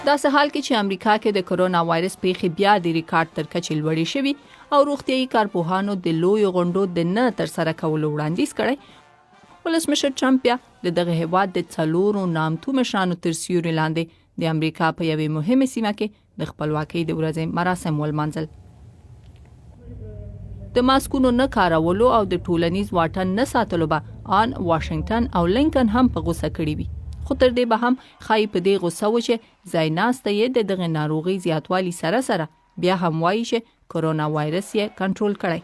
داسې حال کې چې امریکا کې د کرونا وایرس پیښې بیا د ریکارډ تر کچې لوړې شوي او روغتیايي کارپوهانو د لویو غونډو د نه ترسره کولو وړاندیز کړی، ولسمشر ټرمپ بیا د دغه هیواد د څلورو نامتو مشرانو تر سیوري لاندې د امریکا په یوې مهمې سیمه کې د خپلواکۍ د ورځې مراسم ولمانځل. د ماسکونو نه کارولو او د ټولنیز واټن نه ساتلو به آن واشنګټن او لینکن هم په غوسه کړي وي، خو تر دې به هم ښايي په دې غوسه و چې ځای ناستی یې د دغې ناروغۍ زیاتوالي سره سره بیا هم وايي چې کرونا وایرس یې کنټرول کړی.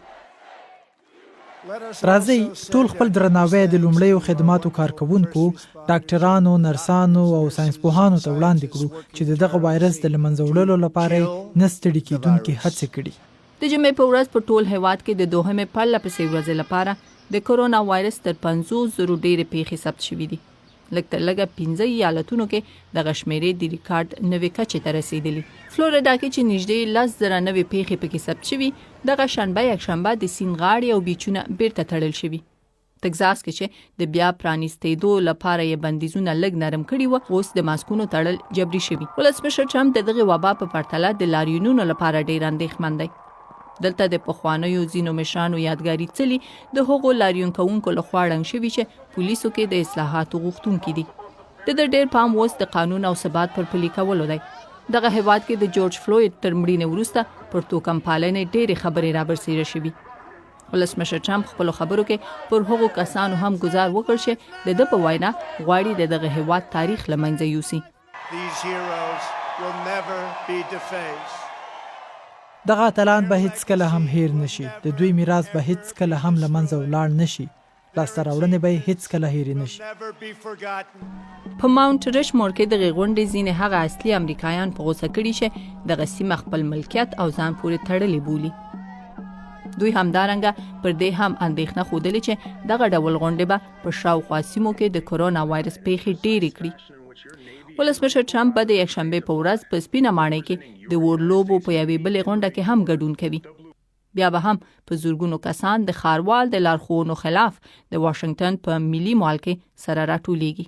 راځئ ټول خپل درناوی د لومړیو خدماتو کارکوونکو، ډاکټرانو، نرسانو او ساینسپوهانو ته وړاندې کړو چې د دغه وایرس د له منځه وړلو لپاره یې نه ستړي کېدونکې هڅې کړي. د جمعې په ورځ په ټول هېواد کې د دوهمې پرله پسې ورځې لپاره د کرونا وایرس تر 50 زرو ډېرې پېښې ثبت شوې دي. لږ تر لږه پنځه ایالتونو کې دغه شمېرې د ریکارډ نوې کچې ته رسېدلي. فلوریډا کې چې نږدې 10,000 نوې پېښې پکې ثبت شوي، دغه شنبه یکشنبه د سیند غاړې او بیچونه بیرته تړل شوي. تکزاس کې چې د بیا پرانیستېدو لپاره یې بندیزونه لږ نرم کړي وو، اوس د ماسکونو تړل جبري شوي. ولسمشر ټرمپ د دغې وبا په پرتله د لاریونونو لپاره ډېر اندېښمن دی. دلته د پخوانیو ځینو مشرانو یادګاري څلي د هغو لاریون کوونکو له خوا ړنګ شوي چې پولیسو کې د اصلاحاتو غوښتونکي دي. د ده ډېر پام اوس د قانون او ثبات پر پلي کولو دی. دغه هېواد کې د جورج فلوید تر مړینې وروسته پر توکمپالنې ډېرې خبرې رابرسېره شوي. ولسمشر ټرمپ خپلو خبرو کې پر هغو کسانو هم ګوزار وکړ چې د ده په وینا غواړي د دغه هېواد تاریخ له منځه یوسي. دغه اتلان به هېڅکله هم هېر نه شي، د دوی میراث به هېڅکله هم له منځه ولاړ نه شي، لاسته راوړنې به یې هېڅکله هېرې نه شي. په ماونټ رشمور کې دغې غونډې ځینې هغه اصلي امریکایان په غوسه کړي چې دغه سیمه خپل ملکیت او ځان پورې تړلې بولي. دوی همدارنګه پر دې هم اندېښنه ښودلې چې دغه ډول غونډې به په شاوخوا سیمو کې د کرونا وایرس پیښې ډېرې کړي. ولسمشر ټرمپ به د یکشنبې په ورځ په سپینه ماڼۍ کې د اور لوبو په یوې بلې غونډه کې هم ګډون کوي. بیا به هم په زرګونو کسان د ښاروال د لارښوونو خلاف د واشنګټن په ملي مال کې سره راټولیږي.